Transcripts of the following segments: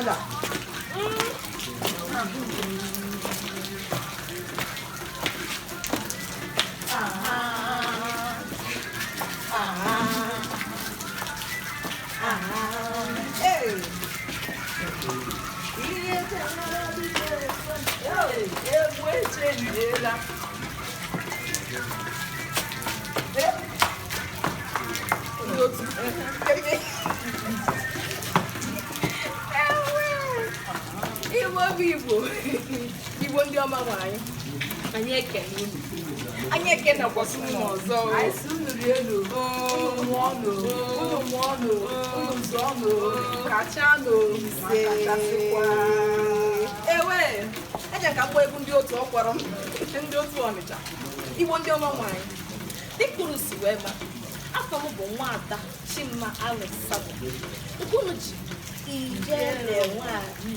Nada. Hey. Ihe Egwu echenjiela. Ndị otu. Igbo bụ Igbo. Igbo ndị ọma nwe anyị. Anyị ekene unu. Anyị ekenekwasị unu ọzọ. Anyị si unu rienụ, unu ṅụọnụ, unu mụọnụ, unu zụọnụ, kachanụ, ma kachasịkwa. Ewe, eje ka m gbaa egwu ndị otu ọkwọrọ m, ndị otu Ọnịcha. Igbo ndị ọma nwe anyị. Dịka unu si wee ma, afọ m bụ Nwaada Chimma Alex Sabo. Nke unu ji Ijele Nwaanyị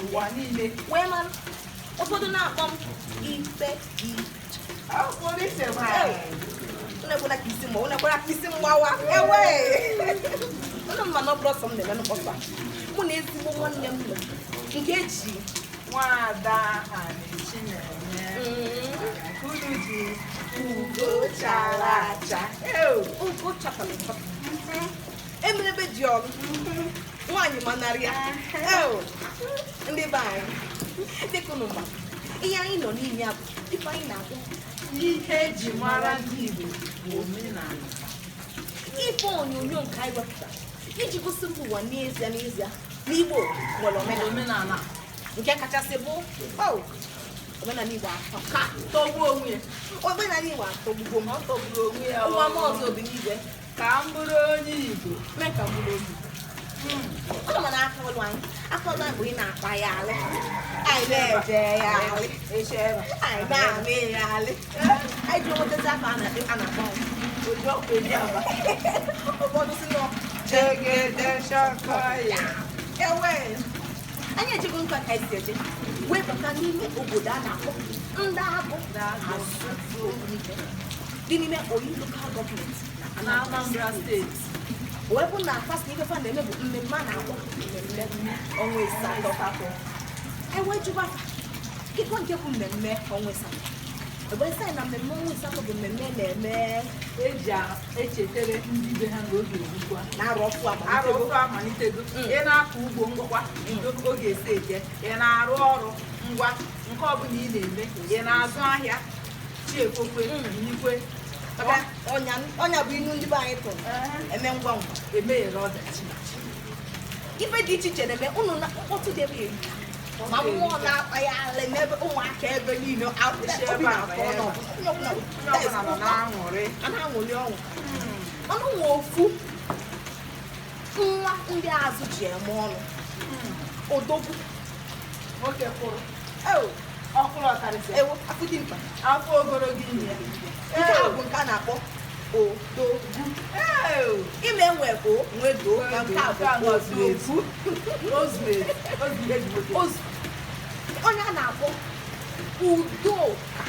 Ụwa niile. wee mara, ụfọdụ na-akpọ m Ife Iche. Ọ pụrụ iche nwaanyị. Unu ekwela ka isi m, unu ekwela ka isi m gbawa. Ewe, unu ma na ọ bụrụ ọsọ m na-eme n'ụkpọtụ a, mụ na ezigbo nwanne m nọ nke eji Nwaada Anichi na-enye. Nke unu ji ugo chara acha. Ew. Ugo chapara ụtọ emerebe ji ọrụ nwaanyị manarị ya. Ew. Ndị be anyị, dịka unu ma, ihe anyị nọ n'ime ya bụ ife anyị na-akpọ Ihe eji mara ndị Igbo bụ omenala. Ife onyonyo nke anyị wepụtara iji gosi mba ụwa n'ezie n'ezie na Igbo nwere omenala. Omenala. Nke kachasị bụ oh, omenala Igbo atọka. Tọgbuo onwe ya. Omenala Igbo atọgbugo m. Ọ tọgburu onwe ya. Nwa m ọzọ bi n'igwe. Ka m bụrụ onye Igbo. Mee ka m bụrụ onye Igbo. Ọ nọ na aka ọlụ anyị. Aka ọlụ anyị bụ ị na-akpa ya alị, anyị na-eje ya alị, anyị na-amị ya alị, anyị ji nwetazi afọ a na-akpọ anyị. Ojokwu eji aba. Ụfọdụ si nọ Jegede shọkọ ya. Ewe, anyị ejego nka ka anyị si eje wee bata n'ime obodo a na-akpọ ndị Agụ Azụ dị n'ime Oyi Local Government na Anambra Steeti. Wee bụ na afasị ife fa na-eme bụ mmemme a na-akpọ mmemme ọnwa 8. Anyị wee jụba fa kekwa nke bụ mmemme ọnwa 8. Ebe sị na mmemme ọnwa 8 bụ mmemme na-eme eji echetere ndị be ha n'oge ogbukwa. Na arọ ọfụ Arọ amalitego. ọfụ amalitego. Ị na-akọ ugbo, ngwa, oge esi eje. Ị na-arụ ọrụ, ngwa, nke ọbụla ị na-eme. Ị na-azụ ahịa, chi efokwe, inikwe. Maka ọnya bụ inu ndị be anyị tụrụ eme ngwa ngwa emeghere ọdachi. Ife dị iche iche na-eme unu na mkpọtụ dị ebe eri ma mmụọ na-akpa ya alị n'ebe ụmụaka ebe niile obi na-atọ ọnụ onye ọbụla. Onye ọbụla nọ na-aṅụrị. A na-aṅụrị ọṅụ. Ọnụ nwe ofu nwa ndị azụ ji eme ọnụ, odogwu. Nwoke kwụrụ. Ewo. Ọkwụrụ ọkarịsịa. Ewo, afọ dị mkpa. Afọ ogologo ime ya. Nke a bụ nke a na-akpọ odogwu. Ime nwe bụ nwe doo ma nke a bụ odogwu. Ozu ezu. Ozu ihe ji nwoke. Ozu onye a na-akpọ Udoka,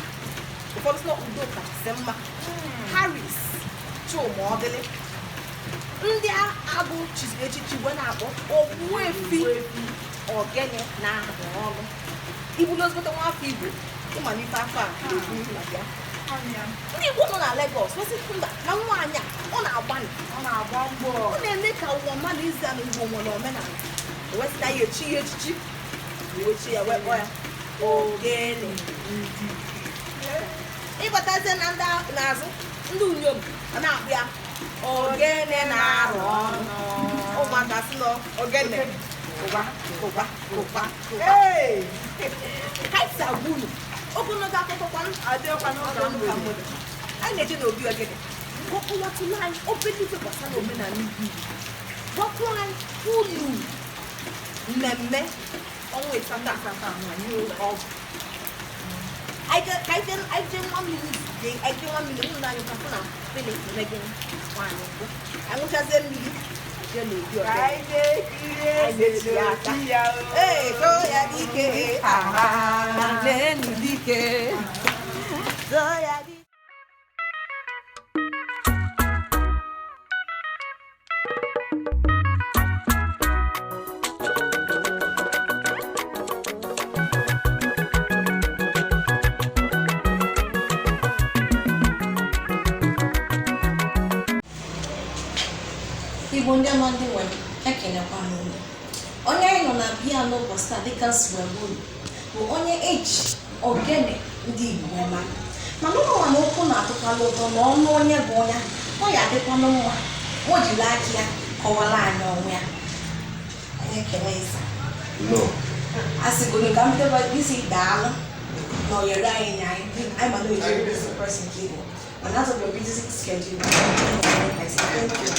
ụfọdụ sị na Udoka si mma Harris Chuma Ọdịlị, ndị agụ chiziri echichi wee na-akpọ Ogbuefi Ogene na-arụ ọrụ ibulu ezigbote nwa afọ Igbo. Ịma n'ife afọ a na-ekwu maka ya. Ndị Igbo nọ na Lagos wesị mba na nwaanyị a ọ na-agbanị. Ọ na-agba mbọ. Ọ na-eme ka ụwa mmadụ izi na Igbo nwere omenala. Wesị na ya echi ya echichi, wee chi ya wee kpọọ ya Ogene. Ịbatazie na ndị n'azụ, ndị unyom a na-akpụ ya Ogene na-arụ ọrụ, ụmụaka sị nọ ogene ụba ụba ụba ụba. Ee! Ka anyị si agwa unu, ogologo akụkọ kwanụ Adịghịkwa n'ụka mgbede. Anyị na-eje n'obi ogene ka ọ kọwatụla anyị obere ife gbasara omenala Igbo, gwakwa anyị uru mmemme ọnwa 8 a. Ọ bụ anyị jee nwa mmiri zute, anyị jee nwa mmiri ụmụ anyị ka fụ na mmiri eme gịnị nwaanyị mbụ. Anyị ṅụchazie mmiri, jee n'obi Ka ogene. anyị jee kirie eze n'obi ya o. Ee, too ya dike, aha, lenu dike, too ya dike. Igbo ndị ọma, ndị nwe m, ekenekwa m unu. Onye anyị nọ na bịa n'ụbọchị taa, dịka nsi wee gwa unu, bụ onye eji Ogene Ndị Igbo wee mara. Mana ụmụ na okwu na-atụkwala ụtọ na ọnụ onye bụ onye ọ ya adịkwanụ mma o jiri aka ya kọwara anyị onwe ya. Anyị ekele ịsa. No. A sịgoro ka m bido isi daalụ na oyere anyị nye anyị. Anyị ma na oyi busy person ka Igbo, mana as of your busy schedule, I say thank you.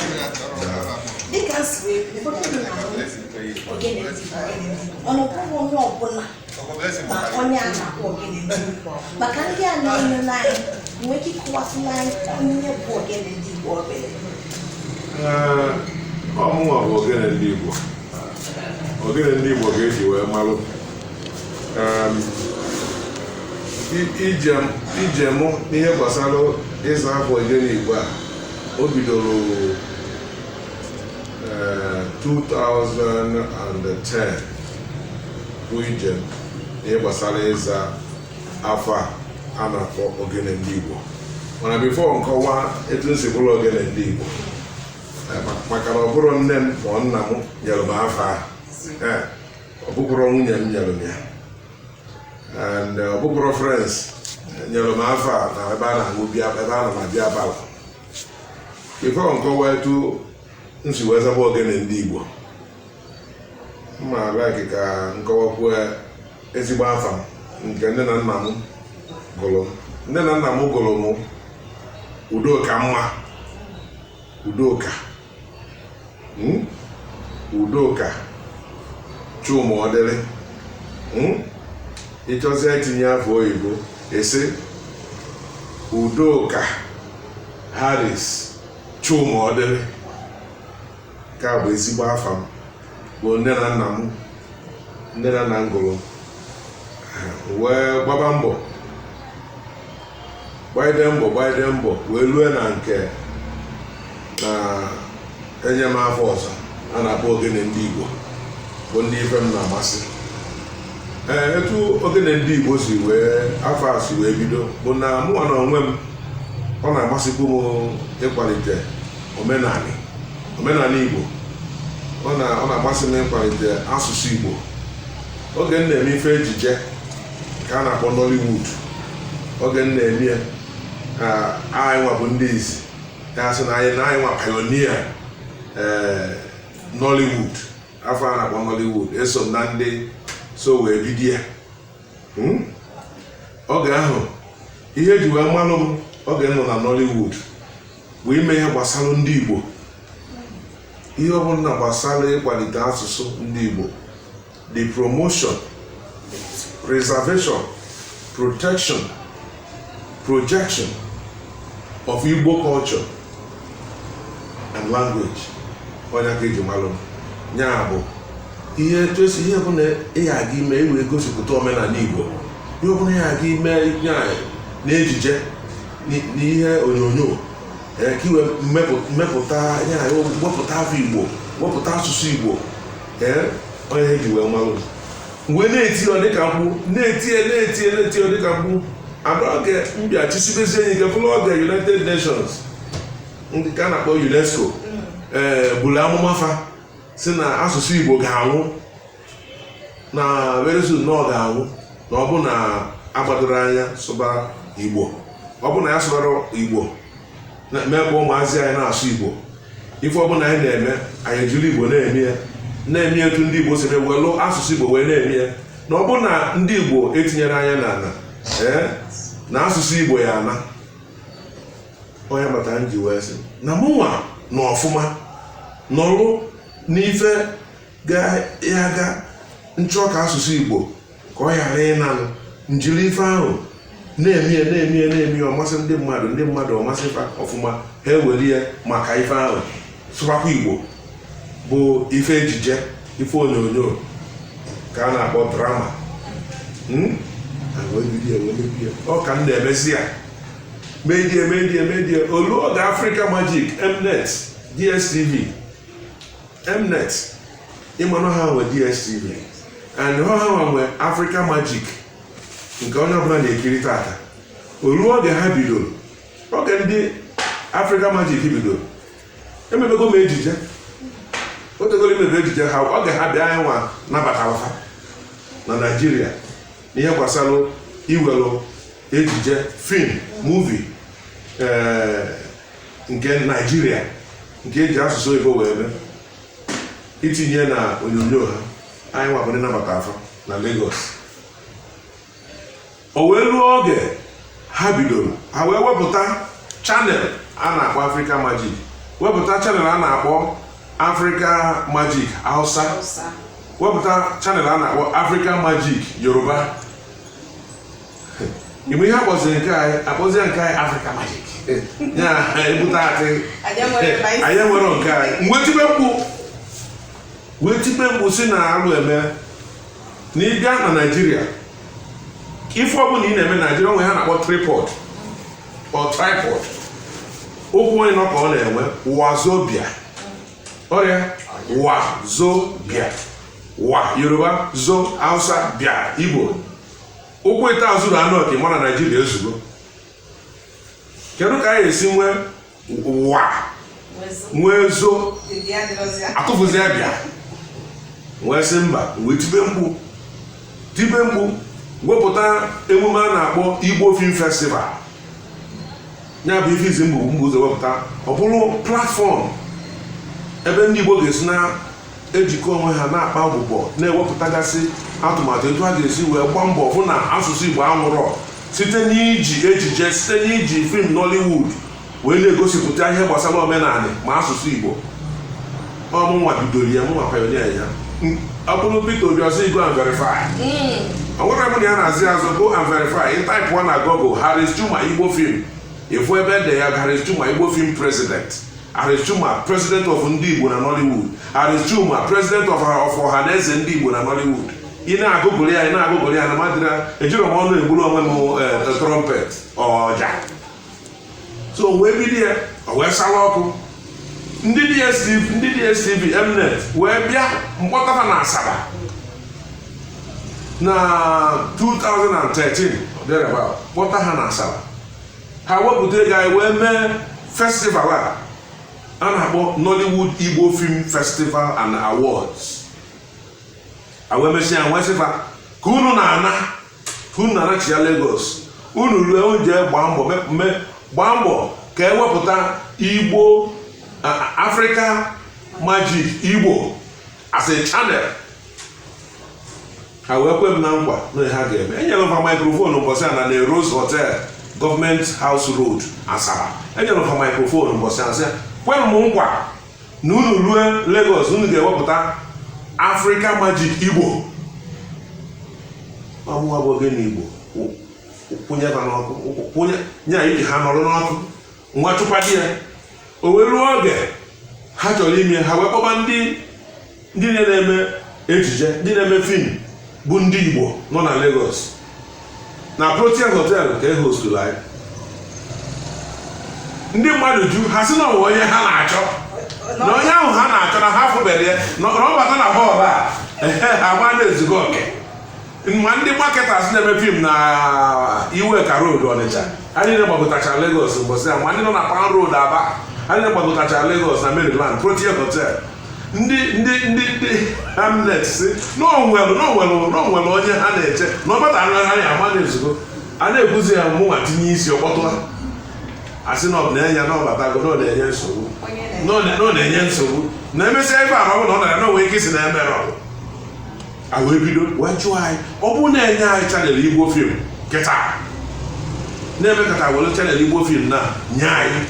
Dịka nsi wee kwuo, ụfọdụ ndị na-ahụ Ogene Ndị Igbo, Ogene Ndị Igbo, mana ọ bụghị onye ọbụla ma onye a na-akpọ Ogene Ndị Igbo. Maka ndị a na-enye anyị nwee ike ịkọwatụla anyị onye bụ Ogene Ndị Igbo obere. Ee, ọmụnwa bụ Ogene Ndị Igbo. Ogene Ndị Igbo ga-eji wee malụ. Ije mụ n'ihe gbasara ịza afọ Ogene Igbo a, o bidoro 2010 bụ ije m n'ihe gbasara ịza afọ a a na-akpọ Ogene Ndị Igbo. Mana before nkọwa etu m si bụrụ Ogene Ndị Igbo, maka na ọ bụrụ nne m ma ọ nna m nyere m afọ a, ọ bụkwụrụ nwunye m nyere m ya, and ọ bụkwụrụ friends nyere m afọ a na ebe a na-aṅụ bịa, ebe a na m abịa abalị. Before nkọwa etu m si wee zaba Ogene Ndị Igbo, mma like ka nkọwakwuo ezigbo afa m nke nne na nna m gụrụ m. Nne na nna m gụrụ m Udoka mma Udoka. Udoka Chuma Ọdịrị. Ịchọzie itinye afọ oyibo, esi Udoka Harris Chuma Ọdịrị. Nke a bụ ezigbo afa m, bụ nne na nna m, nne na nna m gụrụ m. Wee gbaba mbọ, gbagide mbọ, gbagide mbọ, wee lue na nke na enye m afọ ọzọ a na-akpọ Ogene Ndị Igbo, bụ ndị ife m na-amasị. Ee, etu Ogene Ndị Igbo si wee, afọ a si wee bido, bụ na mụnwa na onwe m, ọ na-amasịkwu m ịkwalite omenala, omenala Igbo. Ọ na-amasị m ịkwalite asụsụ Igbo. Oge m na-eme ife ejije nke a na-akpọ Nollywood, oge m na-eme ya, anyị nwa bụ ndị izi ya sị na anyị nwa pioneer ee Nollywood, afọ a na-akpọ Nollywood. Eso m na ndị so wee bido ya. Oge ahụ, ihe eji wee malụ m oge m nọ na Nollywood bụ ime ihe gbasara ndị Igbo, ihe ọbụla gbasara ịkwalite asụsụ ndị Igbo, the promotion, preservation, protection, projection of Igbo culture and language. Onye ka eji malụ m ya bụ ihe etu esi ihe ọbụla ị aga ime iwee gosipụta omenala Igbo, ihe ọbụla ị aga ime ya n'ejije, n'ihe onyonyo, ka iwe mmepụta ya, wepụta afọ Igbo, wepụta asụsụ Igbo. Ee, onye eji wee malụ m wee na-eti ọ dịka mkpu, na-etie, na-etie, na-eti ọ dịka mkpu. Ada oge mbịa chisibezie enyi nke bụrụ oge United Nations, ndị ka a na-akpọ UNESCO, ee, buru amụma fa si na asụsụ Igbo ga-anwụ na very soon, na ọ ga-anwụ na ọ bụ na agbadoro anya sụba Igbo. Ọ bụ na ya sụbara Igbo, mee ka ụmụazị anyị na-asụ Igbo, ife ọbụla anyị na-eme, anyị ejiri Igbo na-eme ya, na-eme etu ndị Igbo si eme, welụ asụsụ Igbo wee na-eme ya, na ọ bụ na ndị Igbo etinyere anya n'ala, ee, na asụsụ Igbo ya ana. Onye kpatara m ji wee sị na mụnwa na ọfụma nọrụ n'ife ga ga nchọ ka asụsụ Igbo ka ọ ghara ịnanụ, njiri ife ahụ na-eme ya, na-eme ya, na-eme ya, ọmasị ndị mmadụ, ndị mmadụ ọmasị fa ọfụma, ha ewere ya maka ife ahụ sụbakwa Igbo, bụ ife ejije, ife onyonyo ka a na-akpọ drama. Wee bido ya, wee mebie ọ ka m na-emezi ya, medie, medie, medie, olu oge Africa Magic, Mnet, DSTV, Mnet, ịmanụ ha nwe DSTV and ha nwe Africa Magic nke onye ọbụla na-ekiri tata. Olu oge ha bidoro, oge ndị Africa Magic bidoro, emebego m ejije. Otegolo imebe ejije ha. Oge ha bịa, anyị nwa nabatara fa na Naijiria n'ihe gbasara iwelu ejije film, movie, nke Naijiria, nke eji asụsụ oyibo wee mee, itinye na onyonyo ha. Anyị nwa bụ ndị nabata afa na Lagos. O wee ruo oge ha bidoro, ha wee wepụta channel a na-akpọ Africa Magic, wepụta channel a na-akpọ Africa Magic Hausa, Hausa. Wepụta channel a na-akpọ Africa Magic Yoruba. Igbe ihe akpọziri nke anyị, akpọzie nke anyị Africa Magic ya ebute atị. Anyị enwere ebe anyị si. Anyị enwere nke anyị. Wee tibe mkpu, wee tibe mkpu si na alụ eme na ịbịa na Naijiria, ife ọbụla ị na-eme Naijiria onwe ha na-akpọ tripod or tripod, ụkwụ onye nọ ka ọ na-enwe wazobia ọrịa wazobia, wa Yoruba, zo Hausa, bịa Igbo, ụkwụ ite azụrụ anụ oke ma na Naijiria ezugo. Kedu ka anyị esi nwee wa nwee zo Dị adịrọzi ya. Atụfụzi ya bịa wee sị mba, wee tibe mkpu, tibe mkpu, wepụta emume a na-akpọ Igbo Film Festival. Ya bụ ife izi mbụ mbụ ụzọ wepụta, ọ bụrụ platform ebe ndị Igbo ga-esi na-ejikọ onwe ha, na-akpa ọgbụgbọ, na-ewepụtagasị atụmatụ etu a ga-esi wee gbaa mbọ hụ na asụsụ Igbo anwụrọ site n'iji ejije, site n'iji film Nollywood wee na-egosipụta ihe gbasara omenala ma asụsụ Igbo. Ọmụnwa bidoro ya, mụnwa pioneer ya. Ọ bụrụ Peter Obi ọsọ, go and verify. Ọ nwere ebe na ya na-azị azụ, go and verify. Ị type na Google "Harris Chuma Igbo film", ịfụ ebe ede ya, Harris Chuma Igbo film president, Harris Chuma president of ndị Igbo na Nollywood, Harris Chuma president of Ọhaneze ndị Igbo na Nollywood. Ị na-agụgụrụ ya, ị na-agụgụrụ ya na madịra ejiro m ọnụ egburu onwe m trumpet ọja. So wee bido ya, o wee sara ọkụ. Ndị DSTV, ndị DSTV, Mnet wee bịa mkpọtafa na Asaba na 2013 thereabout. Kpọta ha na Asaba, ha wepụta ego, anyị wee mee festival a na-akpọ Nollywood Igbo Film Festival and Awards. A wee mesịa, wee sịfa ka unu na-ana, ka unu na-anachi ya Lagos, unu ruo, unu jee gbaa mbọ gbaa mbọ ka ewepụta Igbo Africa Magic Igbo as a channel. Ha wee kwe m na nkwa na ha ga-eme. Enyere m ha microphone mbọsị a na Rose Hotel, Government House Road, Asaba. Enyere m ha microphone mbọsị a, sị kwe m nkwa na unu rue Lagos, unu ga-ewepụta Africa Magic Igbo. Ọmụnwa bụ ogene Igbo kwụnye ha n'ọkụ, kwụnye nya iji ha nọrọ n'ọkụ nwa chụkwadị ya. O wee ruo oge ha chọrọ ime, ha wee kpọba ndị na-eme ejije, ndị na-eme film bụ ndị Igbo nọ na Lagos. Na Protea Hotel ka e hosturu anyị. Ndị mmadụ ju ha, sị na ọ bụ onye ha na-achọ, na onye ahụ ha na-achọ na ha fụbere ya, na ọ bata na hall a, ehe, ha gba na-ezugo oke. Ma ndị marketers na-eme film na Iweka Road, Ọnịcha, ha niile gbagotachara Lagos mbọsị ya. Ma ndị nọ na Pan Road, Aba, ha niile gbagotachara Lagos na Maryland, Protea Hotel. Ndị Mnet si na onwere onye ha na-eche na ọ bata ha ya ama na-ezugo. A na-ekwuzi ya, mụnwa tinye isi ọkpọtụ ha, asị na ọ bụ na-enye na ọbatago, na ọ na-enye nsogbu, na ọ na-enye nsogbu, na emesịa ife ahụ, ọ bụ na ọ nara na o nwere ike isi na emere a. Wee bido wee jụọ anyị, ọ bụrụ na-enye anyị channel Igbo film kịta na-emekọta, were channel Igbo film na nye anyị,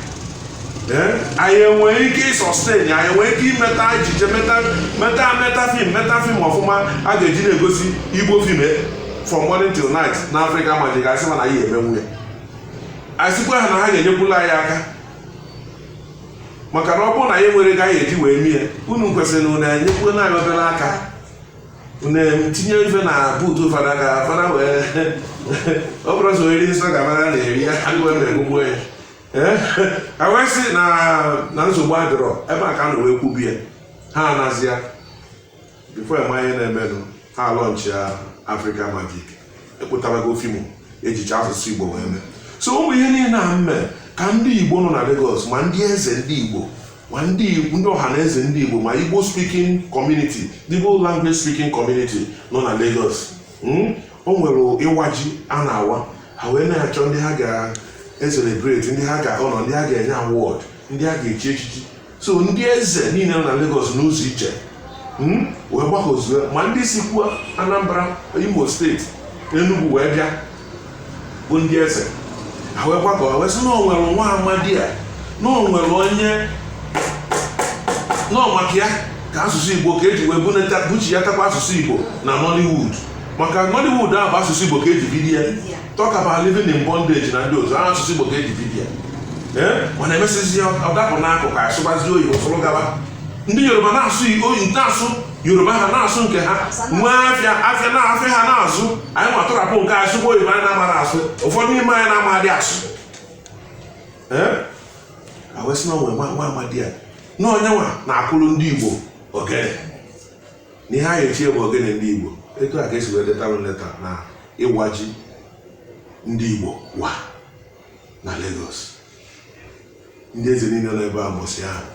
ee, anyị enwee ike ịsustain, anyị enwee ike imeta ejije, meta film, meta film ọfụma a ga-eji na-egosi Igbo film from morning till night na Africa Magic? Asị ma na anyị emenwu ya. Anyị sịkwa ha na ha ga-enyekwula anyị aka, maka na ọ bụrụ na anyị nwere ego anyị eji wee mie, unu kwesịrị na unu enyekwuo na anyị obere aka, unu tinye ife na buutu fada ka fada wee ọ bụrụ sọ eri nsọ ka fada na-eri ya, adịghị eme egbugbo ya. Ee, a wee sị na nsogbu adịrọ. Ebe a ka a nọ wee kwubie. Ha anazịa before eme ihe na-emenụ, ha launch ya Africa Magic, ekpụtabago film ejije asụsụ Igbo wee mee. So ụmụ ihe niile a mme ka ndị Igbo nọ na Lagos, ma ndị eze ndị Igbo. Ma ndị Igbo, ndị ọha na eze ndị Igbo, ma Igbo speaking community, Igbo language speaking community nọ na Lagos. O nwere ịwa ji a na-awa, ha wee na-achọ ndị ha ga-ecelebrate, ndị ha ga-ọnọ, ndị ha ga-enye award, ndị ha ga-echi echichi. So ndị eze niile nọ na Lagos n'ụzọ iche, wee gbakọzue, ma ndị sikwu Anambra, Imo Steeti, Enugu wee bịa, bụ ndị eze. Ha wee gbakọ, ha wee sị na o nwere nwa amadi a, na o nwere onye nọọ maka ya ka asụsụ Igbo ka eji wee bunata buchi ya takwa asụsụ Igbo na Nollywood, maka Nollywood ahụ bụ asụsụ Igbo ka eji bido ya. Talk about living in bondage na ndị otu ahụ, asụsụ Igbo ka eji bido ya. Ee, mana emesizi ọ dapụ n'akụkụ, asụbazi oyibo, sụrụ gaba. Ndị Yoruba na-asụ oyi, na-asụ Yoruba, ha na-asụ nke ha, nwee afịa afịa na afịa ha na-azụ. Anyị ma tụrapụ nke asụkwa oyibo anyị na-amara asụ, ụfọdụ n'ime anyị na-amadị asụ. Ee, a wee sị na onwe nwa amadi a, na onye nwa na-akụrụ ndị Igbo ogene, na ihe anyị echie bụ ogene ndị Igbo. Etu a ka esi wee detalụ leta na ịwa ji ndị Igbo wa na Lagos. Ndị eze niile nọ ebe a mbọsị ahụ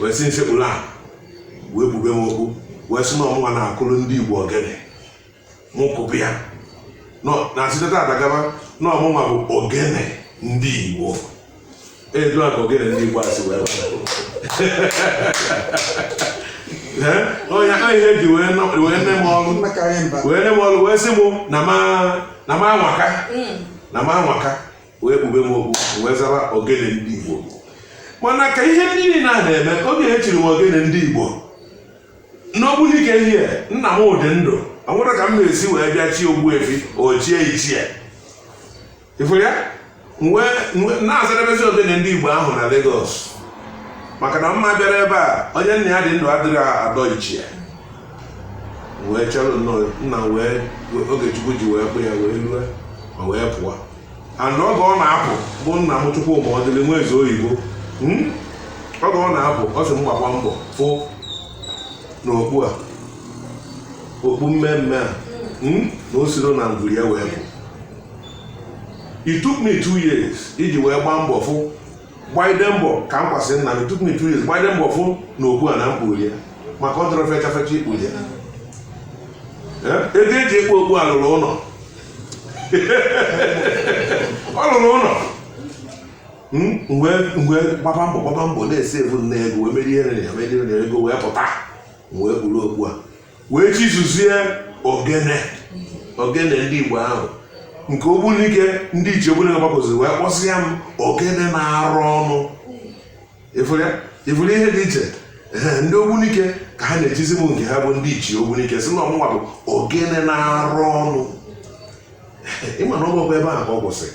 wee sị nsekpuru a, wee kpube m okwu, wee sị na ọmụnwa na-akụrụ ndị Igbo ogene. Mụ kụpụ ya na site tata gaba, na ọmụnwa bụ ogene ndị Igbo. Etu a ka ogene ndị Igbo asị wee bata. Ee, onye ihe eji wee nne m ọrụ wee nne m ọrụ, wee sị mụ na ma anwaka na ma anwaka, wee kpube m okpu, wee zara ogene ndị Igbo. Mana ka ihe ndị niile a na-eme, oge echiri m ogene ndị Igbo n'Ogbunike hie, nna m dị ndụ, ọ nwere ka m na-esi wee bịa chi Ogbuefi ochie ichie ifuru ya wee na-azadebezi ogene ndị Igbo ahụ na Lagos, maka na mma bịara ebe a, onye nna ya dị ndụ adịghị adọ ichie. Wee chere nnọọ nna wee oge Chukwu ji wee kpụ ya wee rue, ma wee pụọ. And oge ọ na-apụ bụ nna m Chukwuma Ọdịlị nwa eze oyibo. Oge ọ na-apụ, ọ sị m gbakwa mbọ fụ n'okpu a, okpu mmemme a, na o siro na ngwuri ya wee pụ. It took me 2 years iji wee gbaa mbọ fụ, gbagide mbọ ka m kwasị nna m. It took me 2 years gbagide mbọ fụ na okpu a na mkpuri ya, maka ọ dọrọ fecha fecha ikpuri ya. Ego eji ekpu okpu a lụrụ ụlọ, ọ lụrụ ụlọ. Wee gbaba mbọ na-ese evu nne ego, wee merie ya, merie ya, ego wee pụta, wee kpuru okpu a, wee chizuzie ogene ndị Igbo ahụ nke Ogbunike. Ndị ichie Ogbunike gbapụziri wee kpọsịa m ogene na-arụ ọnụ. Ifuru ihe dị iche. Ee, ndị Ogbunike ka ha na-echizi m nke ha bụ ndị ichie Ogbunike, si na ọmụnwa bụ ogene na-arụ ọnụ. Ịma na ọ bụkwa ebe ahụ ka ọ kwụsị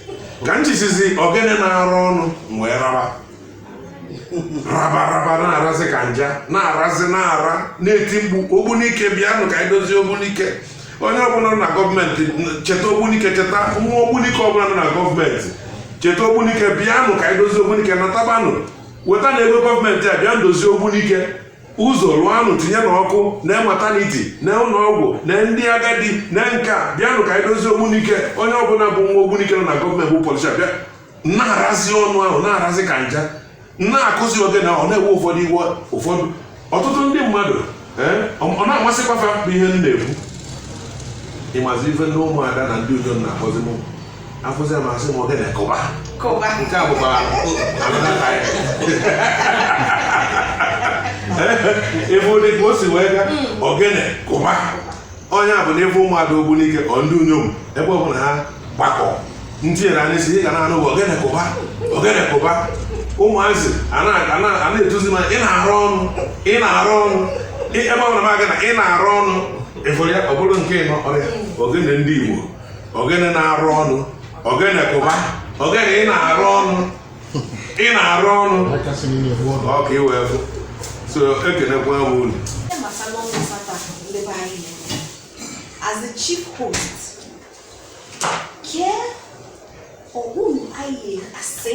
ka m chisizi ogene na-arụ ọnụ. M wee raba raba raba, na-arazi ka nja na-arazi, na-ara, na-eti mkpu, "Ogbunike, bịanụ ka anyị dozie Ogbunike." Onye ọbụla nọ na gọọmenti, cheta Ogbunike, cheta nwa Ogbunike ọbụla nọ na gọọmenti, cheta Ogbunike, bịanụ ka anyị dozie Ogbunike, natabanụ, weta na ego gọọmenti a, bịa dozie Ogbunike ụzọ, lụanụ, tinye n'ọkụ na maternity na ụlọ ọgwụ na ndị agadi na nka, bịanụ ka anyị dozie Ogbunike. Onye ọbụla bụ nwa Ogbunike nọ na gọọmenti bụ politician, bịa. Na-arazi ọnụ ahụ, na-arazi ka nja, na-akụzi ogene. Ọ na-ewe ụfọdụ iwe, ụfọdụ, ọtụtụ ndị mmadụ, ọ na-amasịkwa fa bụ ihe m na-ekwu. Ịmazi ife ndị ụmụada na ndị udo na-akpọzi m, afụzi amasị m, ogene kụba. Kụba. Nke a bụkwa another time. Ebe ụdị ka o si wee gaa, ogene kụba, onye a bụ na ebe ụmụada Ogbunike, ọ ndị unyom, ebe ọbụla ha gbakọ ntinyere anya isi, ị ga na-anụ bụ ogene kụba, ogene kụba. Ụmụazị a na-etuzi ma ị na-arụ ọnụ, ị na-arụ ọnụ, ebe ọbụla m aga na ị na-arụ ọnụ, ịfụrụ ya, ọ bụrụ nke ịnọ ọrịa ogene ndị Igbo, ogene na-arụ ọnụ, ogene kụba, ogene ị na-arụ ọnụ, ị na-arụ ọnụ. Ọ ka ị wee fụ. So ekenekwa m unu. Ihe gbasara ọnwa asatọ ndị be anyị na-eme, as the chief host, kee ọgwụnụ anyị asị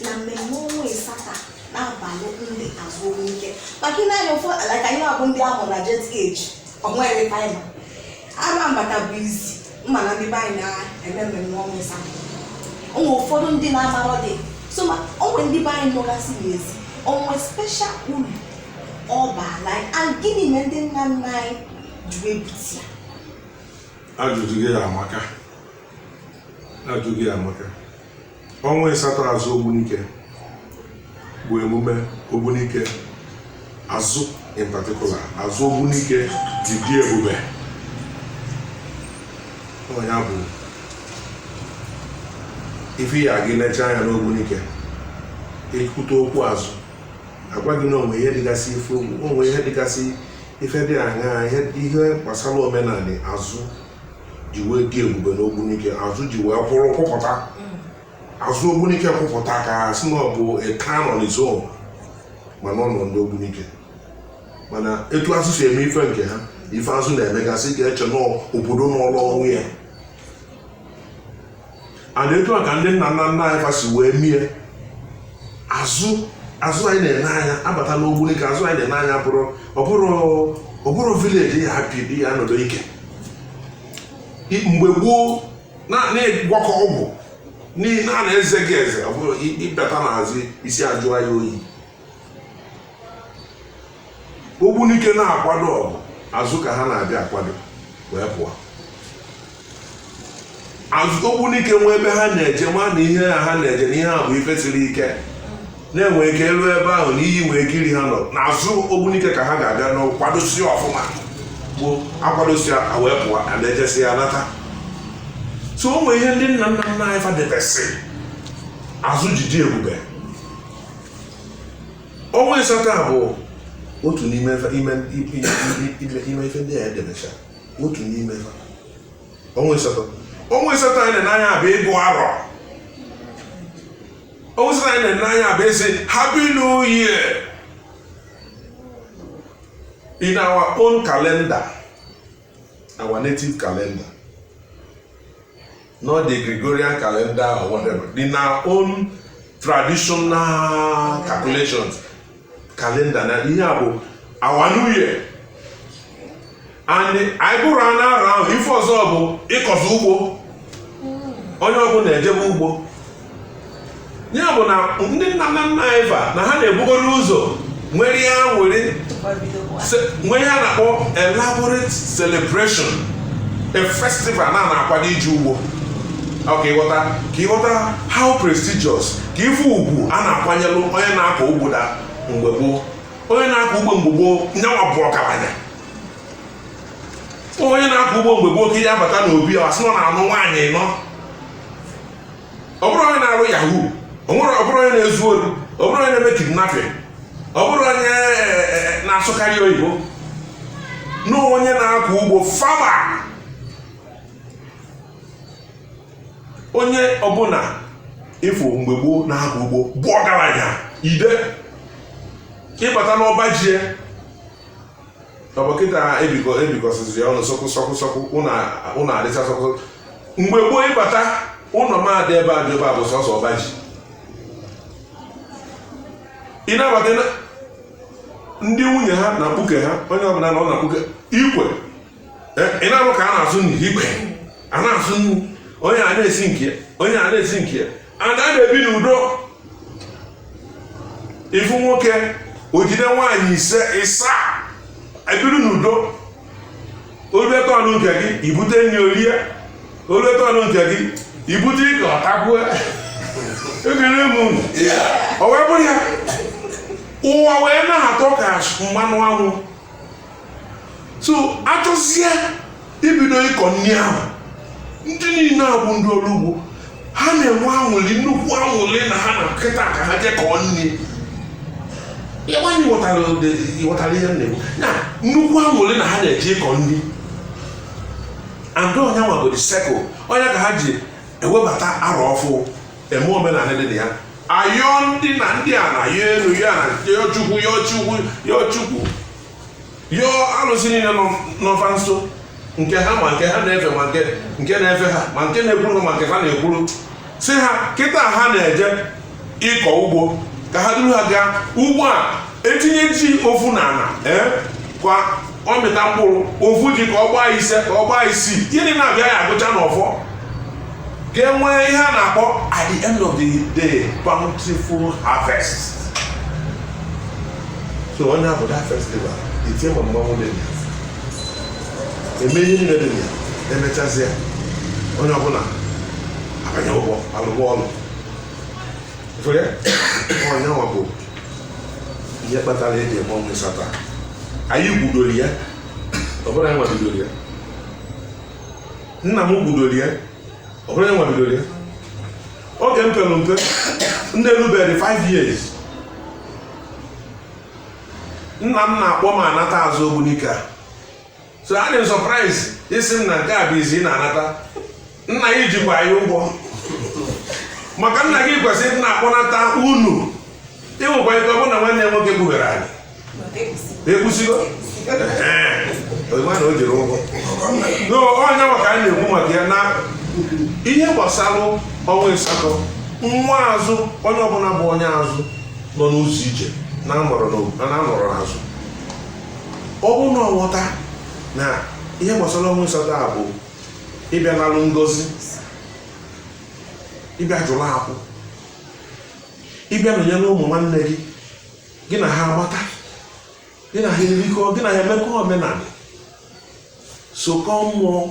na mmemme ọnwa asatọ na-abalị ndị azụ Ogbunike, maka ị na-anya ụfọdụ, like anyị na-abụ ndị ahụ na jet age, onwere time ama mbata bụ izi mma na ndị be anyị na-eme mmemme ọnwa asatọ. Onwe ụfọdụ ndị na-amarọ dị so, ma onwe ndị be anyị nọgasị n'ezi. Onwe special uru ọ baala anyị, and gịnị mere ndị nna nna anyị ji wee bute ya? Ajụjụ gị amaka, ajụjụ gị amaka. Ọnwa 8 azụ Ogbunike bụ emume Ogbunike azụ, in particular azụ Ogbunike dị dị ebube. Ọnya bụ ife ya gị lecha anya n'Ogbunike, ekwute okwu azụ, agwa gị na onwe ihe dịgasị ife onwe ihe dịgasị ife dị aṅaa, ihe gbasara omenala azụ ji wee dị ebube n'Ogbunike. Azụ ji wee kwụrụ kwụpụta, azụ Ogbunike kwụpụta ka sị na ọ bụ a town on its own, mana ọ nọ ndị Ogbunike. Mana etu azụ si eme ife nke ha, ife azụ na-emegasị ga-eche na obodo n'ọlụ ọnwụ ya. And etu a ka ndị nna nna nna anyị fa si wee mie azụ. Azụ anyị na-ene anya abata n'Ogbunike, azụ anyị na-ene anya bụrụ ọbụrụ village ya hapi ya nọdụ ike. Mgbe gboo na-egwakọ ọgwụ na na-eze gị eze, ọ bụrụ ịbata n'azụ isi ajụọ ya oyi. Ogbunike na-akwado ọgụ, azụ ka ha na-abịa akwado wee pụọ. Azụ Ogbunike nwee ebe ha na-eje, ma na ihe ha na-eje na ihe a bụ ife siri ike, na-enwe ike elu ebe ahụ na iyi nwee ike iri ha nọ n'azụ Ogbunike ka ha ga-abịa nọ kwadosie ọfụma, bụ akwadosi wee pụọ, na-ejesi ya nata. So o nwere ihe ndị nna nna nna anyị fadebesị azụ ji dị ebube. Ọnwa 8 a bụ otu n'ime ime ife ndị a edebecha, otu n'ime fa. Ọnwa 8, ọnwa 8 anyị na-anya bụ ịgụ arọ. Ọnwa 8 anyị na-anya bụ ịsị Happy New Year in our own calendar, our native calendar, not the Gregorian calendar or whatever, in our own traditional calculations calendar, na ihe a bụ our new year. And anyị bụrụ a na-arọ ahụ, ife ọzọ bụ ịkọzi ugbo. Onye ọbụla ejebe ugbo. Ya bụ na ndị nna nna nna anyị fa na ha na-ebugoro ụzọ nwere ya nwere nwee ihe a na-akpọ elaborate celebration, a festival na na-akwado ije ugbo. Ọ ka ịghọta, ka ịghọta how prestigious, ka ife ugwu a na-akwanyelụ onye na-akọ ugbo da mgbe gboo. Onye na-akọ ugbo mgbe gboo, nyanwa bụ ọgaranya. Onye na-akọ ugbo mgbe gboo ka ihe abata n'obi ya, asị na ọ na-anụ nwaanyị nọ. Ọ bụrụ onye na-arụ yahoo, ọ bụrụ onye na-ezu ori, ọ bụrụ onye na-eme kidnapping, ọ bụrụ onye na-asụkarị oyibo, na onye na-akọ ugbo, farmer. Onye ọbụla ịfụ mgbe gboo na-akọ ugbo bụ ọgaranya. Ide ịbata n'ọba ji ọbọkịta ebikọsịzị ya ọnụ sọkụ sọkụ sọkụ, ụnụ adịcha sọkụ. Mgbe gboo ịbata ụnọ m adị ebe a dị ebe a bụ sọsọ ọba ji. Ị na-abata ndị nwunye ha na mkpuke ha, onye ọbụla nọ na mkpuke ikwe, ị na-anụ ka a na-asụ nri ikwe, a na-asụ nri, onye a na-esi nke ya, onye a na-esi nke ya, and a na-ebi n'udo. Ifu nwoke o jide nwaanyị 5 7, ebiri n'udo. Olu ọnụ nke gị ibute nri orie, olu ọnụ nke gị ibute ike ọtakwue. Ekele m unu. Ọ wee bụrụ ya, ụwa wee na-atọ ka mmanụ anwụ. So achọzie ibido ịkọ nri ahụ, ndị niile a bụ ndị ọrụ ugbo, ha na-enwe anwụli, nnukwu anwụli na ha na nkịta ka ha jee kọọ nri. Nwaanyị ghọtara ihe m na-ekwu, na nnukwu anwụli na ha na-eje ịkọ nri. And onye nwa bụ the circle, onye ka ha ji ewebata arọ ọfụ, eme omenala dị na ya, ayọ ndị na ndị a na yọọ elu ya na yọọ Chukwu, yọọ Chukwu, yọọ Chukwu, yọọ alụsị niile nọ n'ọfa nso, nke ha ma nke ha na-efe, ma nke na-efe ha, ma nke na-ekwuru ha, ma nke ha na-ekwuru, si ha kịta ha na-eje ịkọ ugbo, ka ha duru ha gaa ugbo a, etinye ji ofu n'ala, ka ọ mịta mkpụrụ ofu ji, ka ọ gbaa 5, ka ọ gbaa 6, gịnị na-abịa ya agụcha n'ọfọ, ka e nwee ihe a na-akpọ at the end of the day bountiful harvest. So onye ahụ, that festival, itinye ma mmanwụ dị na ya, eme ihe niile dị na ya, emechazịa, onye ọbụla abanye ụgbọ alụgbọ ọlụ. Ifuru ya? Onye nwa bụ ihe kpatara eji eme ọnwa ịsatọ a. Anyị gwudoro ya, ọ bụrụ anyị nwa bidoro ya. Nna m gwudoro ya, ọ bụrụ anyị nwa bidoro ya. Oge m pere mpe, ndị erubeghị 5 years, nna m na-akpọ m anata azụ Ogbunike a. So adị m surprise isi m na nke a bụ izi ị na-anata. Nna ya jikwa anyị ụgwọ, maka nna gị kwesịrị ịdị na-akpọnata unu. Ịnwekwa ike ọ bụrụ na nwanne ya nwoke gbubere anyị ekwusigo na o jere ụgwọ. Onye maka anyị na-ekwu maka ya na ihe gbasara ọnwa ịsatọ, nwa azụ, onye ọbụla bụ onye azụ nọ n'ụzọ ije na-anọrọ n'azụ, ọ bụ na ọghọta na ihe gbasara ọnwa ịsatọ a bụ ịbịa nalụ ngozi, ịbịa jụrụ akwụ, ịbịa nọnyere ụmụ nwanne gị, gị na ha agbata, gị na ha erikọ, gị na ha emekọ omenala, sokọ mmụọ.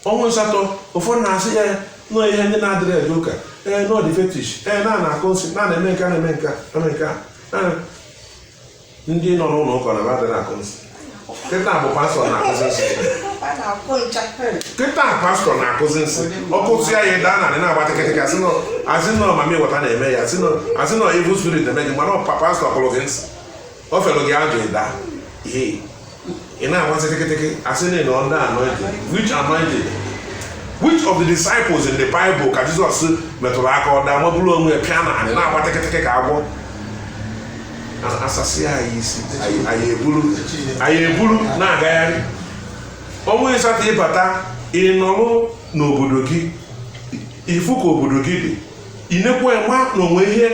Ọnwa asatọ, ụfọdụ na-asị ya nọọ ihe ndị na-adịrị eje ụka, ee, nọọ dị fetish, ee, na na-akụ nsị, na na-eme nka, na-eme nka, na-eme nka. Ndị nọ n'ụlọ ụka na adịrị akụ nsị. Kịta bụ pastọ na-akụzi nsị. Kịta pastọ na-akụzi nsị, ọkụzi ya, daa na na-agba tịkịtịkị, asị nọ mami wata na-eme ya, asị nọ evil spirit na-eme gị, mana pastọ kụrụ gị nsị, o fere gị ajọ, ịda ihe ị na-agbasị tịkịtịkị, asị na ị nọ under anointing. Which anointing? Which of the disciples in the Bible ka Jizọs metụrụ aka, ọ daa, mabụrụ onwe ya, pịa na anị, na-agba tịkịtịkị ka agwọ? Asasị anyị isi anyị eburu na-agagharị. Ọnwa ịsatọ, ịbata, ịnọrụ n'obodo gị, ịfụ ka obodo gị dị, inekwa ma na onwe ihe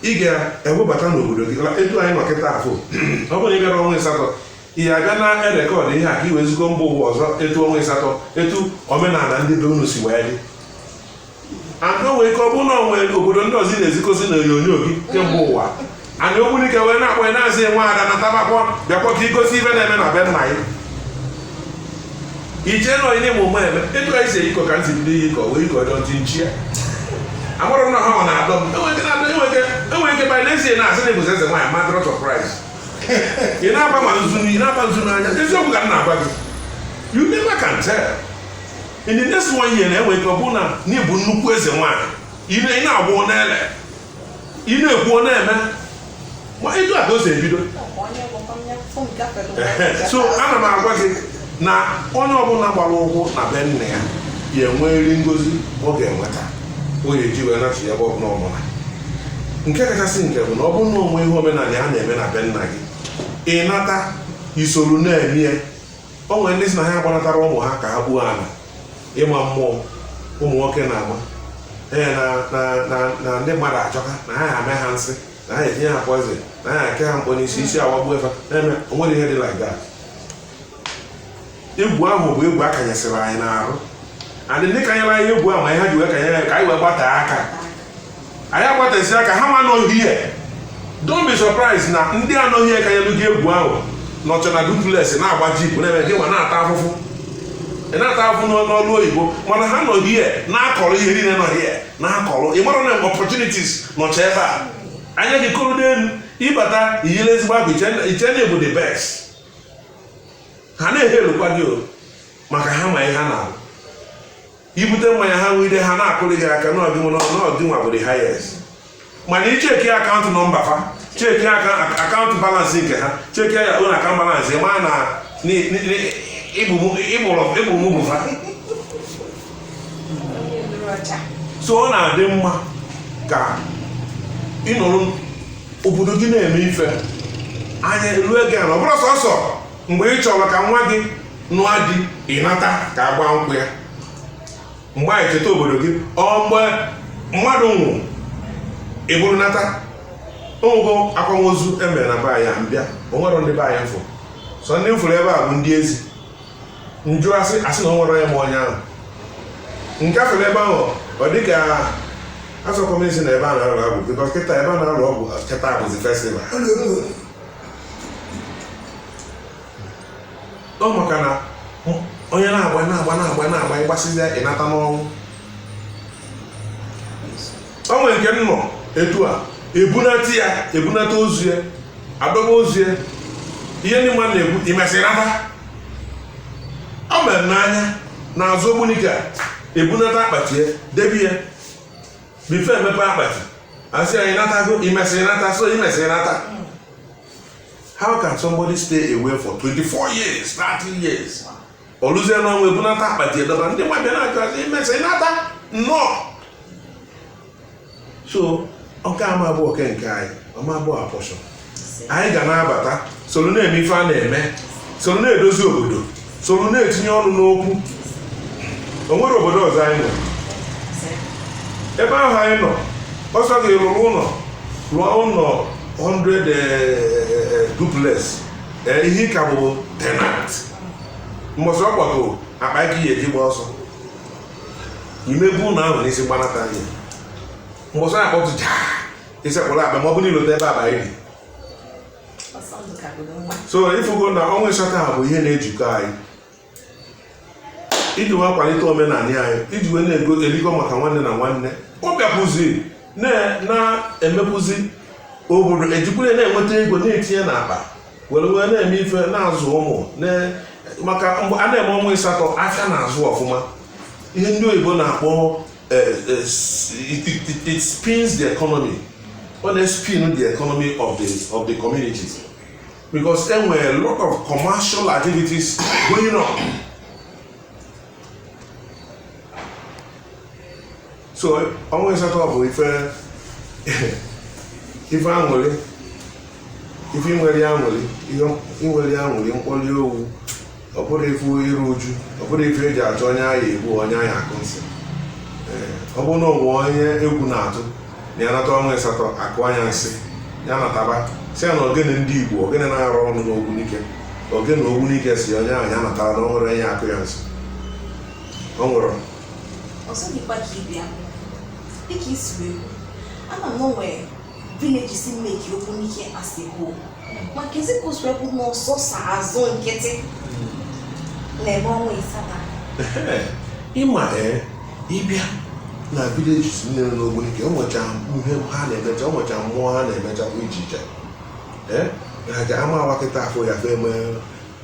ị ga-ewebata n'obodo gị. Etu anyị nọ kịta afọ, ọ bụrụ na ị bịara ọnwa ịsatọ, ị abịa na erecord ihe a ka i wezigo mba ụwa ọzọ, etu ọnwa ịsatọ, etu omenala ndị be unu si wee dị. Ada nwere ike ọ bụrụ na onwe obodo ndị ọzọ ị na-ezikozi na onyonyo gị kemgbe ụwa anyị Ogbunike wee na-akpọ ya, na-asị nwa ada na tabakwọ, bịakwa ka igosi ife na-eme na be nna gị. Iche na onye ma eme etu anyị si eyikọ ka ntị bido iyi, ka wee yikọ ọjọọ ntị nchi ya amụrụ na ha ọ na-adọ m. Enwere ike by next year na-asị na ịbụzi eze nwaanyị. Madro surprise, ị na-aba ma nzu, ị na-aba nzu n'anya. Eziokwu ka m na-agwa gị, you never can tell. In the next one year na enwere ike ọ bụrụ na n'ịbụ nnukwu eze nwaanyị, ị na-agwọ n'ele, ị na-ekwu, ọ na-eme. Ma etu a ka o si ebido. So ana m agwa gị na onye ọbụla gbara ụkwụ na be nna ya, ya enweriri ngozi ọ ga-enweta, o ga-eji wee nachi ya ebe ọbụla ọmụna. Nke kachasị nke bụ na ọ bụrụ na onwe ihe omenala a na-eme na be nna gị, ị nata isoro na-eme ya. O nwere ndị sị na ha agbanatara ụmụ ha ka ha gbuo ala ịma mmụọ ụmụ nwoke na-ama, ee, na ndị mmadụ achọka na ha eme ha nsị, na ha etinye ha poison, na ha eke ha mkpọ n'isi, isi awagbuo efa na-eme. Onwere ihe dị like that. Egwu ahụ bụ egwu a kanyesịrị anyị n'arụ, and ndị kanyere anyị egwu ahụ, anyị ha ji wee kanyere anyị ka anyị wee gbatee aka. Anyị agbatasi aka ha ma nọghị ihe. Don't be surprised na ndị anọghị ihe kanyere gị egwu ahụ nọcha na duplex, na-agba jeep, na-eme gị nwa na-ata afụfụ. Ị na-ata afụfụ n'ọlụ oyibo, mana ha nọ here na-akọrọ ihe niile nọ here na-akọrọ. Ị mara na opportunities nọcha ebe a, anya gị kụrụ n'elu, ịbata iyere ezigbo akwa, iche na ebu the best. Ha na-ehe elukwa gị o, maka ha ma ihe ha na-alụ. Ibute mmanya ha nwere, ha na-akụrị gị aka n'ọdị nwa bụ the highest. Mana icheki account number fa, cheki account balance nke ha, cheki ya own account balance, ma na ịbụ mụ fa. So ọ na-adị mma ka ịnọrọ obodo gị na-eme ife anya rue gị ala. Ọ bụrụ sọsọ mgbe ị chọrọ ka nwa gị nụọ di, ịnata ka agba nkwụ ya, mgbe anyị cheta obodo gị. Ọ mgbe mmadụ nwụ, ị bụrụ nata onwego akwamozu emere na be anyị a, mbịa, o nwere ndị be anyị mfụ. Sọ ndị m fụrụ ebe a bụ ndị ezi njụ, asị asị na o nwere onye ma onye ahụ nke afere ebe ahụ. Ọ dị ka asọkwa m isi na ebe a na-alụ ọgwụ, because kịta ebe a na-alụ ọgwụ kịta bụzi festival. Ọ maka na onye na-agba na-agba na-agba na-agba, ịgbasịzịa ịnata n'ọnwụ. O nwere nke m nọ etu a, ebunata ya, ebunata ozu ya, adọba ozu ya. Ihe ndị mmadụ na-ekwu, imesịrị nata. Ọ mere n'anya n'azụ Ogbunike a, ebunata akpati ya, debe ya before emepe akpati, asị anyị natago, imesịrị nata. So imesịrị nata. How can somebody stay away for 24 years, 30 years, oluzie n'ọnwa, ebunata akpati, edọba, ndị nwa bịa na-ajụ, asị imesịrị nata nnọọ? So ọka ama bụ oke nke anyị, ọma bụ apọshọ anyị ga na-abata, soro na-eme ife a na-eme, soro na-edozi obodo, soro na-etinye ọnụ n'okwu. O nwere obodo ọzọ anyị nwere ebe ahụ anyị nọ. Ọsọ gị rụrụ ụlọ, rụọ ụlọ 100 duplex, ihe ka bụ tenant. Mbọsị ọ kpọtụrụ akpa aka ya eji gba ọsọ, imebu ụlọ ahụ n'isi gbanata gị. Mbọsị akpọtụ jaa, isekpụrụ akpa, ma ọ bụ na ilote ebe akpa iri. Ọsọ ndụ ka bụrụ nwa. So ịfụgo na ọnwa ịsatọ a bụ ihe na-ejikọ anyị iji wee kwalite omenala anyị, iji wee na-ego eligo maka nwanne na nwanne. Ọ bịakwuzi na-emepụzi obodo, ejikwere na-enweta ego na-etinye n'akpa, were wee na-eme ife, na-azụ ụmụ maka mgbe a na-eme ọnwa ịsatọ, afịa na-azụ ọfụma. Ihe ndị oyibo na-akpọ it spins the economy. Ọ na-spin the economy of the community because there were a lot of commercial activities going on. So ọnwa ịsatọ bụ ife aṅụrị, ife inwere aṅụrị, ihe inwere aṅụrị, mkpọli owu. Ọ bụrụ ife iru uju, ọ bụrụ ife eji achọ onye agha egbu, onye agha akụ nsị. Ee, ọ bụrụ na onwe onye egwu na-atụ na ya nata ọnwa ịsatọ, akụ anya nsị ya nataba, si ya na ogene ndị Igbo, ogene na-arụ ọnụ n'Ogbunike, ogene Ogbunike, si onye ahụ ya natara na o nwere onye akụ ya nsị, o nwere. Ọzọ dịkwa ka ịbịa, dịka isi wee kwu, ama m na o nwere villages make Ogbunike as a whole, maka ezi ka o si wee bụ na ọsọsọ azụ nkịtị na-eme ọnwa ịsatọ. Ịma, ee, ịbịa na villages niile nọ n'Ogbunike, o nwecha ihe ha na-emecha, o nwecha mmụọ ha na-emecha iche iche. Ee, na ga ama awa kịta afọ ya fe eme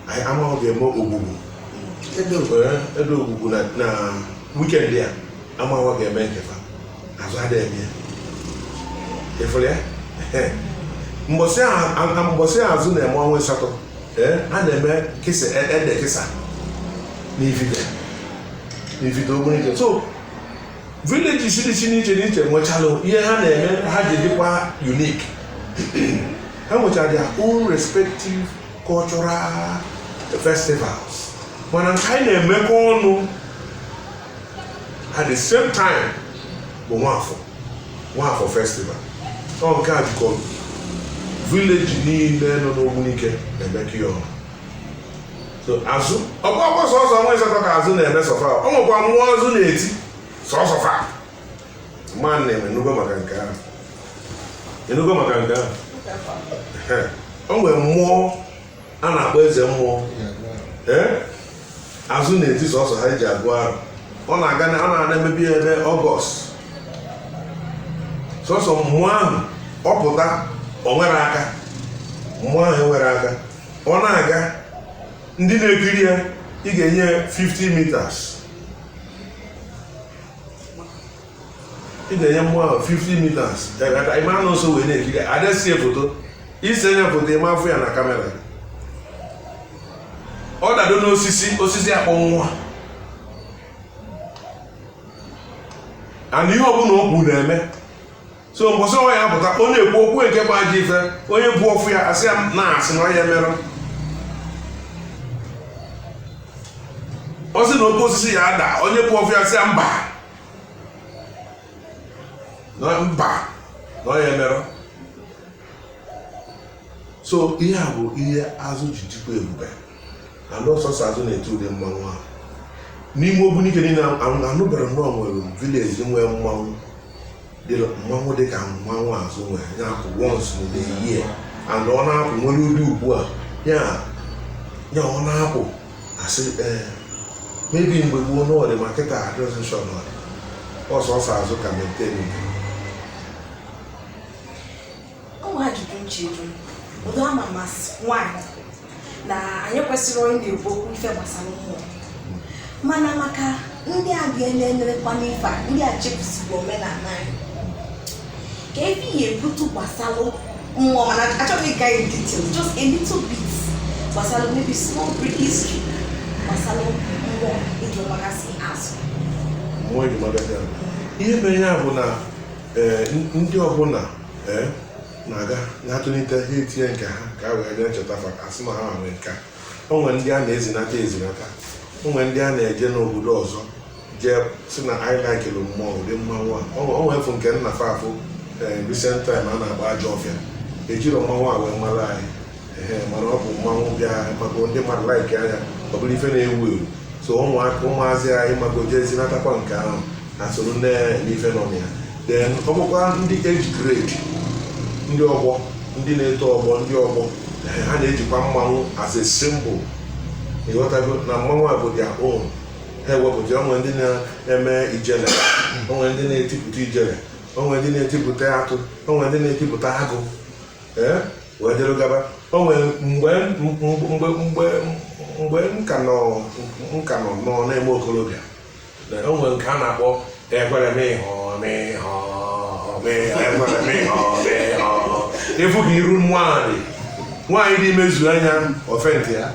anyị ama ọ ga-eme ogbugbu. Ee, ede ogbugbu na weekend a, ama awa ga-eme nkefa, azụ adịghị eme ya. Ịfụrụ ya? Mbọsị azụ na-eme ọnwa asatọ, ee, a na-eme kịsa ede, kịsa n'Ifite Ogbunike. So villages dị iche n'iche n'iche nwechalụ ihe ha na-eme ha ji dịkwa unique. Ha nwechara their own respective cultural festivals, mana nke anyị na-emekọ ọnụ at the same time bụ Nwafọ festival. Ọ nke a jikọrọ village niile nọ n'Ogbunike na-emekọ ya ọnụ. So azụ ọkwa sọsọ ọnwa ịsatọ ka azụ na-eme sọfa. Ọ nwekwa mmụọ azụ na-eti sọsọ fa ma na-eme. Enugo maka nke ahụ? Enugo maka nke ahụ? O nwere mmụọ a na-akpọ eze mmụọ, ee, azụ na-eti sọsọ ha eji agụ arụ. Ọ na-aga ọ na-ana emebi ebe August. Sọsọ mmụọ ahụ ọ pụta, o nwere aka, mmụọ ahụ nwere aka, ọ na-aga, ndị na-ekiri ya, ị ga-enye 50 meters, ị ga-enye mmụọ ahụ 50 meters, ịma nọ nso wee na-ekiri ya. Adesie foto, ise nye foto, ịma afụ ya na camera. Ọ dado n'osisi, osisi akpọnwụ. And ihe ọbụla o kwu na-eme. So mbọsị ọnwa ya pụta, ọ na-ekwu okwu nke bụ ajọ ife, onye bụ ọfụ ya asị ya na-asị na ọ ya emerụ. Ọ sị na oke osisi ya ada, onye bụ ọfụ ya sị ya mba, na mba, na ọ ya emerụ. So ihe a bụ ihe azụ ji dịkwa ebube na ndị ọsọsọ azụ na-eti ụdị mmanwụ ahụ n'ime Ogbunike niile. Anụbara nnọọ nwere village nwee mmanwụ dị mmanwụ dị ka mmanwụ azụ nwere ya apụ once in a year, and ọ na-apụ nwere ụdị ugbu a ya ya ọ na-apụ. Asị ee, maybe mgbe gboo n'ọdị, ma kịta adịrọzi sure n'ọdị ọsọsọ azụ ka maintain nke. Ụmụ ajụjụ ncheju ụdọ ama masị nwaanyị na anyị kwesịrị onye na-ekwu okwu ife gbasara mmụọ, mana maka ndị a ga-elerekwa n'ife a, ndị a chefusigbo omenala anyị, ka ebe ihe ebutu gbasara mmụọ, mana achọghị ịga in detail, just a little bit gbasara, maybe small brief history gbasara mmụọ eji ọmagasị azụ. Mmụọ eji magasị azụ, ihe mere ya bụ na ndị ọbụla na-aga na-atụlite ha, etinye nke ha ka a wee na-echeta fa, asị na ha nwere nke a. O nwere ndị a na-ezinata ezinata, o nwere ndị a na-eje n'obodo ọzọ jee si na anyị laikiri mmụọ, ụdị mmanwụ a. O nwere efu nke nna fa afụ recent time a na-agba ajọ ọfịa, ejiro mmanwụ a wee mara anyị. Ehe, mana ọ bụ mmanwụ bịa maka ndị mmadụ like anya, ọ bụrụ ife na-ewu ewu. So ụmụaka, ụmụazị anyị mago jee zinatakwa nke ahụ na soro n'ife nọ na ya. Then ọ bụkwa ndị age grade, ndị ọgbọ, ndị na-eto ọgbọ, ndị ọgbọ, ha na-ejikwa mmanwụ as a symbol. Ịghọtago na mmanwụ a bụ their own. Ha ewepụta onwe ndị na-eme ijele, onwe ndị na-etipụta ijele, onwe ndị na-etipụta atụ, onwe ndị na-etipụta agụ, ee, wee dịrị gaba. Onwe mgbe m ka nọ na-eme okorobịa na onwe nke a na-akpọ ekwere m ịhụ m ịhụ m ekwere m ịhụ m ịhụ ịfụ ka iru nwaanyị, nwaanyị dị imezu anya ofenti ya.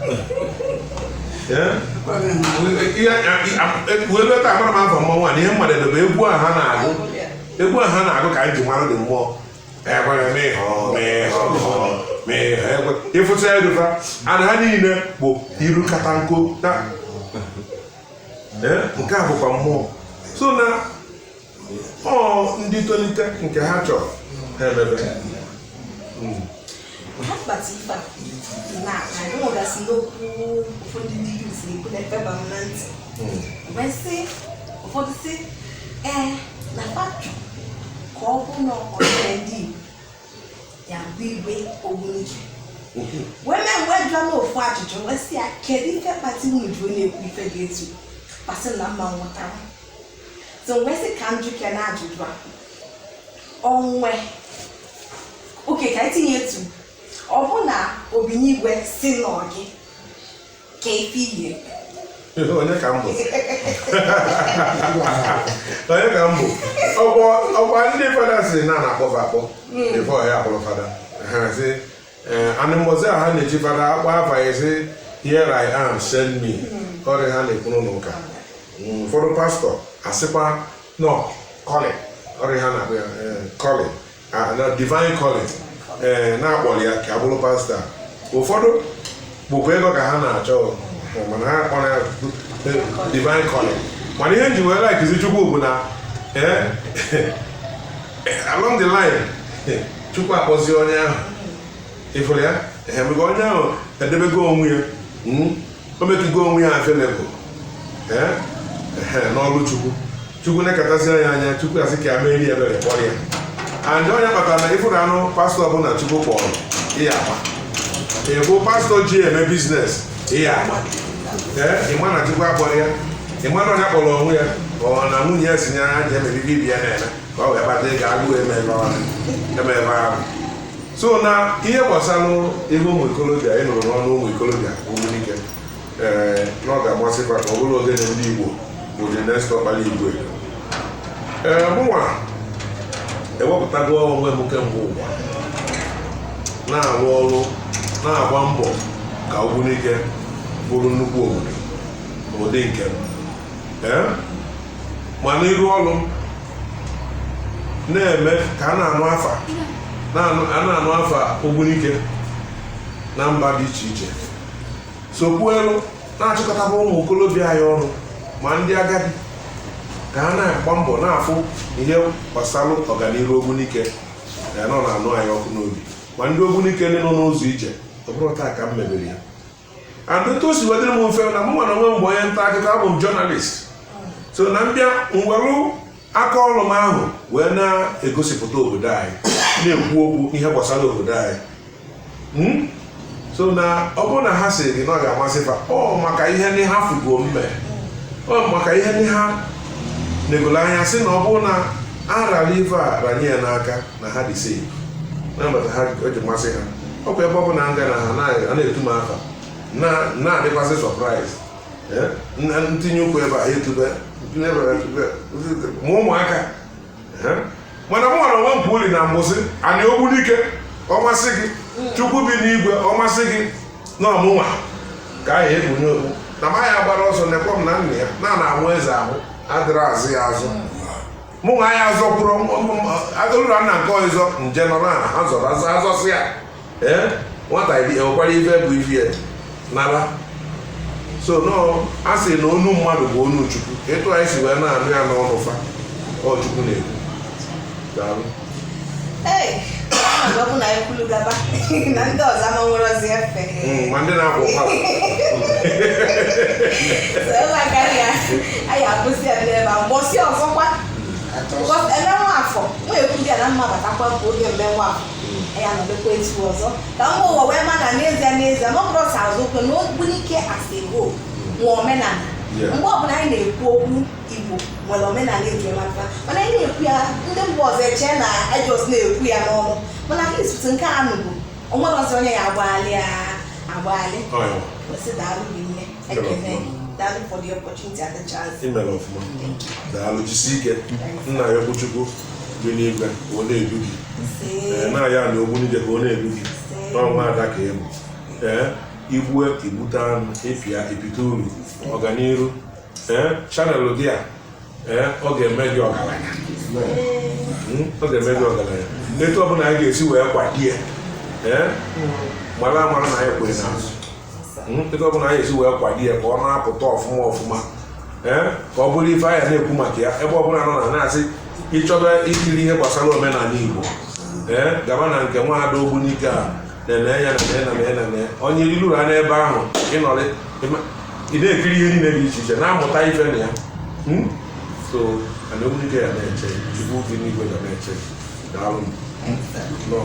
Wee leta agbara m afọ mmanwụ a na ihe mmadụ edobe egwu a ha na-agụ, egwu a ha na-agụ ka anyị ji mara dị mmụọ ekwere m ịhụ m ịhụ m ịhụ ekwe ịfụta ya edufa and ha niile bụ iru katanko na. Nke a bụkwa mmụọ. So na ọ ndị tolite nke ha chọrọ, ha emebe. Ha kpata ife a na anyị nwegasị n'okwu ụfọdụ ndị youth na-ekwu na-efeba m na ntị, wee sị, ụfọdụ sị ee, na fa chọ ka ọ bụ na ọdịda ndị Igbo ya bụ igwe Ogbunike. Wee mee mgbe jụọ m ofu ajụjụ, wee sị ya, kedu ife kpata unu ji onye ekwu ife dị etu kpasị na mma nghọtara? So wee sị ka m jụke na ajụjụ a onwe oke ka etinye etu ọ bụ na Obinigwe si nọ gị ka ife ihe. Onye ka m bụ? Onye ka m bụ? Ọkwa ndị fada si na na-akpọfa akpọ before ya akpọrọ fada. Ha sị anụ mbọsị a ha na-echi fada, akpọ afa ya, sị, "Here I am, send me." Ọrịa ha na-ekwu n'ụlọ ụka. Ụfọdụ pastọ asịkwa no calling, ọrịa ha na-akpọ ya calling, na divine calling, ee, na-akpọrọ ya ka a bụrụ pastọ. Ụfọdụ bụkwa ego ka ha na-achọ, mana ha kpọrọ ya divine calling. Mana ihe nji wee laikizi Chukwu bụ na along the line Chukwu akpọzi onye ahụ, ịfụrụ ya emego onye ahụ edebego onwe ya, o mekigo onwe ya available n'ọrụ Chukwu. Chukwu na-ekatazi anya anya, Chukwu asị ka ya merie ebere, kpọrọ ya. And onye kpatara na ịfụrụ anụ pastọ ọbụla Chukwu kpọrọ, ihe ama ịbụ pastọ ji eme business, ihe ama ee, ịma na Chukwu akpọrọ ya, ịma na onye kpọrọ onwe ya, ọ na nwunye ya si ya ji emebibi ibi ya na-eme ka ọ wee kpata ego, agụụ emebe ahụ. So na ihe gbasara ihe ụmụ ikolobịa ị nụrụ n'ọnụ ụmụ ikolobịa Ogbunike, ee, na ọ ga-amasịkwa ka ọ bụrụ ogene ndị Igbo bụ the next ọkpara igwe. Ee, mụnwa ewepụtago onwe m kemgbe ụwa na-arụ ọrụ, na-agba mbọ ka Ogbunike bụrụ nnukwu obodo n'ụdị nke m. Ee, ma n'iru ọrụ m na-eme ka a na-anụ afa, a na-anụ afa Ogbunike na mba dị iche iche, sokwuelu na-achịkọtakwa ụmụ okorobịa anyị ọnụ ma ndị agadi ka ha na-agba mbọ na-afụ ihe gbasara ọganihu Ogbunike na nọ na-anụ anyị ọkụ n'obi, ma ndị Ogbunike ndị nọ n'ụzọ ije. Ọ bụrụ taa ka m mebere ya, and etu o si wedịrị m mfe na mụ nwa na onwe m bụ onye nta akụkọ, abụ m journalist. So na mbịa mwelu aka ọrụ m ahụ wee na-egosipụta obodo anyị, na-ekwu okwu ihe gbasara obodo anyị. So na ọ bụrụ na ha sị gị na ọ ga-amasị fa, ọ maka ihe ndị ha fugo mme, ọ maka ihe ndị ha negolo anya sị na ọ bụrụ na a rara ife a ranye ya n'aka na ha dị safe nabata ha, o ji masị ha. Ọkwa ebe ọ bụ na nga na ha na-etu m afa na-adịkwasị surprise. Ntinye ụkwụ ebe a, etube, ntinye ebe a, etube ma ụmụaka. Mana mụ nwere onwe m kwuli na mbụsị anyị Ogbunike, ọmasị gị, Chukwu bi n'igwe, ọmasị gị na ọmụnwa ka anyị ebunye okpu na ma ya gbara ọsọ nekwa m na nna ya na na-anwụ eze ahụ adịrị azụ ya azụ. Mụ nwa ya azọkwuru agụlụra nna nke ọzọ nje nọ na ha zọrọ azụ azọsị ya. Ee, nwata enwekwara ife bụ ife ya nara. So nọọ a sị na onu mmadụ bụ onu Chukwu. Etu anyị si wee na-anụ ya n'ọnụ fa, ọ Chukwu na-ekwu. Daalụ. Ee, ọ bụ na anyị kwulu gaba na ndị ọzọ ama nwere ozi efe. Ma ndị na-akwụ ụkwara. So ebe a ka anyị akwụsị ya n'ebe a. Mbọsị ọzọkwa, because eme nwa afọ nwa ekwu ya na mma batakwa bụ oge mgbe nwa afọ anyị anọdụkwa etu ọzọ ka mba ụwa wee ma na n'ezie n'ezie na ọ bụrụ sọ azụkwe na Ogbunike as a whole nwe omenala. Mgbe ọbụla anyị na-ekwu okwu Igbo nwere omenala eji mata, mana anyị na-ekwu ya, ndị mba ọzọ eche na ejos na-ekwu ya n'ọnụ, mana at least nke a nụbụ onwere ọzọ onye ya agbaghalị ya agbaghalị. Ọ ya. Kwesị daalụ gị nne, ekele, daalụ for the opportunity and the chance. Imere ọfụma, daalụ, jisi ike. Nna ya Chukwu bi n'igwe ka ọ na-edu gị. Ee, na-aya na Ogbunike ka ọ na-edu gị n'ọnwa ada ka ịbụ. Ee, igbue igbute anụ, ịpịa ipite uru ọganiru. Ee, channel gị a, ee, ọ ga-eme gị ọgaranya. Ọ ga-eme gị ọgaranya etu ọbụla anyị ga-esi wee kwadie. Ee, mara amara na anyị kwere n'azụ. Etu ọbụla anyị ga-esi wee kwadie ka ọ na-apụta ọfụma ọfụma, ee, ka ọ bụrụ ife anyị na-ekwu maka ya ebe ọbụla nọ na na-asị ịchọba ikiri ihe gbasara omenala Igbo, ee, gaba na nke nwaada Ogbunike a na-ene ya na na na na na onye iluru ha n'ebe ahụ ịnọrị ị na-ekiri ihe niile dị iche iche na-amụta ife na ya. So ana Ogbunike ya na-eche, Chukwu bi n'igwe ga na-eche. Daalụ nọ.